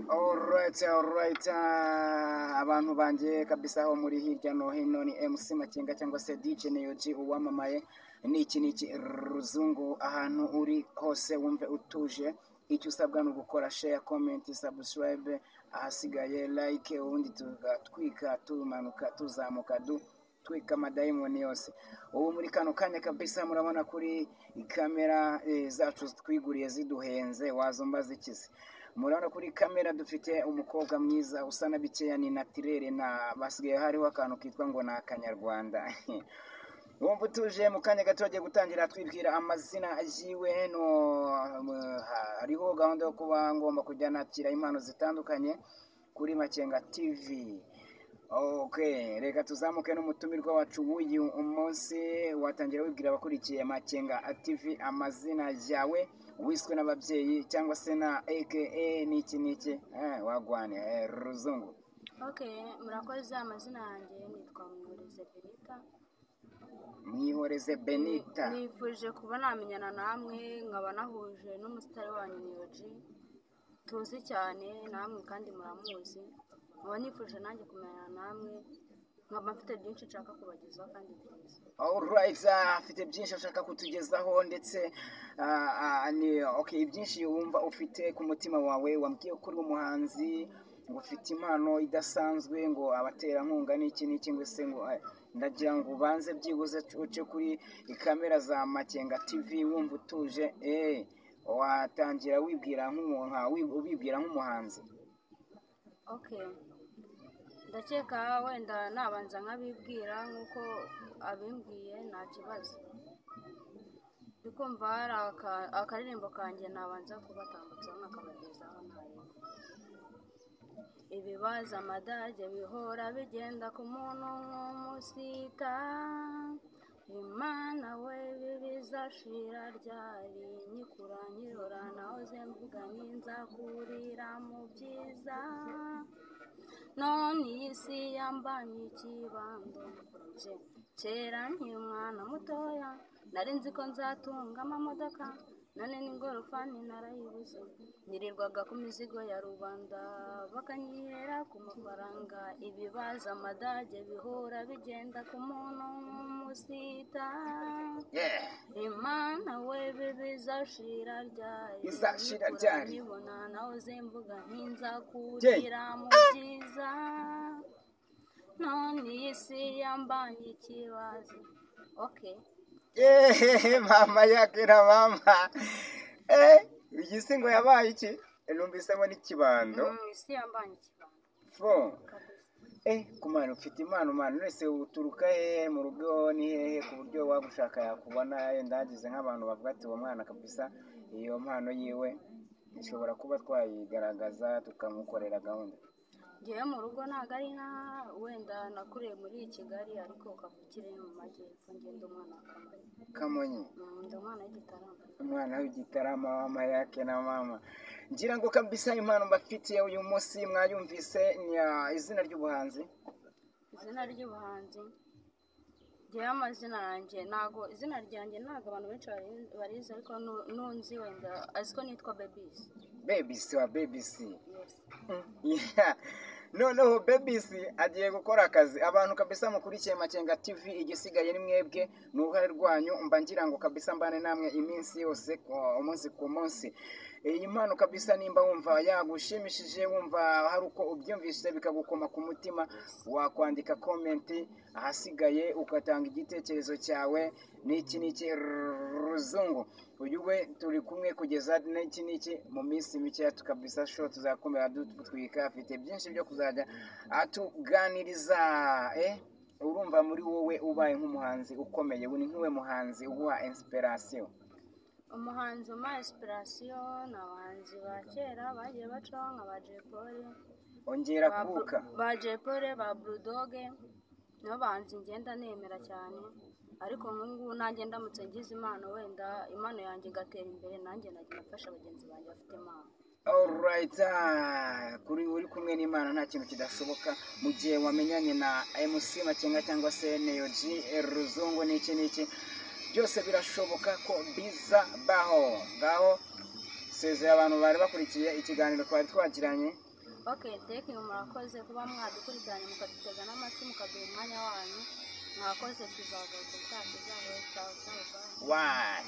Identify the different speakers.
Speaker 1: Alright, alright. Abantu banjye kabisa aho muri hirya no hino, ni MC Makenga cyangwa se DJ Neoji uwamamaye niki niki ruzungu. Ahantu uri hose wumve utuje, icyo usabwa ni ugukora share, comment, subscribe, ahasigaye like, ubundi tugatwika, tumanuka, tuzamuka, du twika amadayimoni yose. Ubu muri kano kanya kabisa murabona kuri kamera zacu twiguriye ziduhenze, wazumba zikize. Murabona kuri kamera dufite umukobwa mwiza usa na bikeya, ni naturelle, na basigaye hariho akantu kitwa ngo ni akanyarwanda. Wumva utuje, mu kanya gato bagiye gutangira twibwira amazina yiwe. No hariho gahunda yo kuba ngomba kujya nakira impano zitandukanye kuri Makenga TV. Okay, reka tuzamuke n'umutumirwa wacu w'uyu munsi. Watangira wibwira abakurikiye Makenga TV amazina yawe wiswe n'ababyeyi cyangwa se na aka n'iki n'iki, wagwane ruzungu.
Speaker 2: Okay, murakoze. Amazina yanjye nitwa Mwihoreze Benita.
Speaker 1: Mwihoreze Benita.
Speaker 2: Nifuje kuba namenyana namwe, nkaba nahuje n'umusitari wanyu Niyoji tuzi cyane, namwe kandi muramuzi. Nkaba nifuje nanjye kumenyana namwe, nkaba mfite byinshi nshaka kubagezaho kandi byiza.
Speaker 1: Alright, afite byinshi ashaka kutugezaho ndetse ni okay, byinshi wumva ufite ku mutima wawe. Wambwiye ko uri umuhanzi, ngo ufite impano idasanzwe, ngo abaterankunga n'iki n'iki, ngo se ngo ndagira ngo ubanze byibuze uce kuri kamera za Makenga TV wumva utuje. Watangira wibwira nk'umuntu, ubibwira nk'umuhanzi.
Speaker 2: Okay, ndakeka wenda nabanza nkabibwira nk'uko abimbwiye, nta kibazo. Ndi kumva hari akaririmbo kanjye nabanza kubatambutsaho nkakabagezaho ntareba. Ibibazo amadage bihora bigenda ku muntu nk'umusita. Imana we, bizashira ryari? Nyikura nkirora nahoze mvuga ntinzakurira mu byiza, none iyi si yambanye ikibando. Je kera nkiri umwana mutoya nari nzi ko nzatunga amamodoka, none n'ingorofani narayibuze. Nirirwaga ku mizigo ya rubanda bakanyihera ku mafaranga. Ibibazo amadage bihora bigenda ku muntu nk'umusita. Imana we, bizashira ryari?
Speaker 1: Bizashira
Speaker 2: Nyikura
Speaker 1: ryari?
Speaker 2: nkibona nahoze mvuga ntinzakurira mu byiza, none iyi si yambanye ikibazo. Okay.
Speaker 1: Yeee, mama yake na mama, iyi si ngo yabaye iki? Numvisemo n'ikibando.
Speaker 2: Isi yambanye ikibando.
Speaker 1: Fo.
Speaker 2: Kabisa.
Speaker 1: Kumana ufite impano mwana. Wese uturuka hehe? Mu rugo ni hehe ku buryo wagushaka yakubona? Yenda hagize nk'abantu bavuga ati uwo mwana kabisa iyo mpano yiwe ishobora kuba twayigaragaza tukamukorera gahunda.
Speaker 2: Ngewe mu rugo ntabwo ari nka wenda nakuriye muri Kigali, ariko kavukire mu majyepfo. Ngenda umwana wa Kamonyi.
Speaker 1: Kamonyi.
Speaker 2: Ndi umwana w'Igitarama.
Speaker 1: Umwana w'Igitarama, mama yake na mama. Ngira ngo kabisa impano mbafitiye uyu munsi mwayumvise. Ni izina ry'ubuhanzi?
Speaker 2: Izina ry'ubuhanzi, ngewe amazina yanjye ntago, izina ryanjye ntabwo abantu benshi barizi, ariko nunzi wenda azi ko nitwa Bebisi.
Speaker 1: Bebisi wa Bebisi.
Speaker 2: Yes.
Speaker 1: Yeah. Noneho Bebisi agiye gukora akazi. Abantu kabisa mukurikiye Makenga TV, igisigaye ni mwebwe, ni uruhare rwanyu. Mba ngira ngo kabisa mbane namwe iminsi yose, umunsi ku munsi. Iyi mpano kabisa nimba wumva yagushimishije, wumva hari uko ubyumvise bikagukoma ku mutima, wakwandika comment, ahasigaye ugatanga igitekerezo cyawe. N'iki n'iki ruzungu, uyu we turi kumwe kugeza n'iki n'iki mu minsi mikeya kabisa show tuzakomera dutwika. Afite byinshi byo kuzajya atuganiriza. Urumva muri wowe ubaye nk'umuhanzi ukomeye, ni nk'uwe muhanzi uguha inspiration?
Speaker 2: Umuhanzi umpa inspiration ni abahanzi ba kera bagiye bacaho nka ba Jay Polly.
Speaker 1: Ongera kuka.
Speaker 2: Ba Jay Polly, ba Bulldog, nibo bahanzi ngenda nemera cyane. Ariko nk'ubu nanjye ndamutse ngize impano, wenda impano yanjye igatera imbere, nanjye najya mfasha bagenzi banjye bafite impano.
Speaker 1: Alright, kuri uri kumwe n'Imana nta kintu kidashoboka. Mu gihe wamenyanye na MC Makenga cyangwa se Neo G Ruzungu n'iki n'iki, byose birashoboka ko bizabaho. Ngaho sezeye abantu bari bakurikiye ikiganiro twari twagiranye.
Speaker 2: Okay, thank you, murakoze kuba mwadukurikiranye, mukadutega n'amatwi, mukaduha umwanya wanyu. Mwakoze, tuzagaruka ubutaha, tuzahure. Ciao ciao, bye.
Speaker 1: One.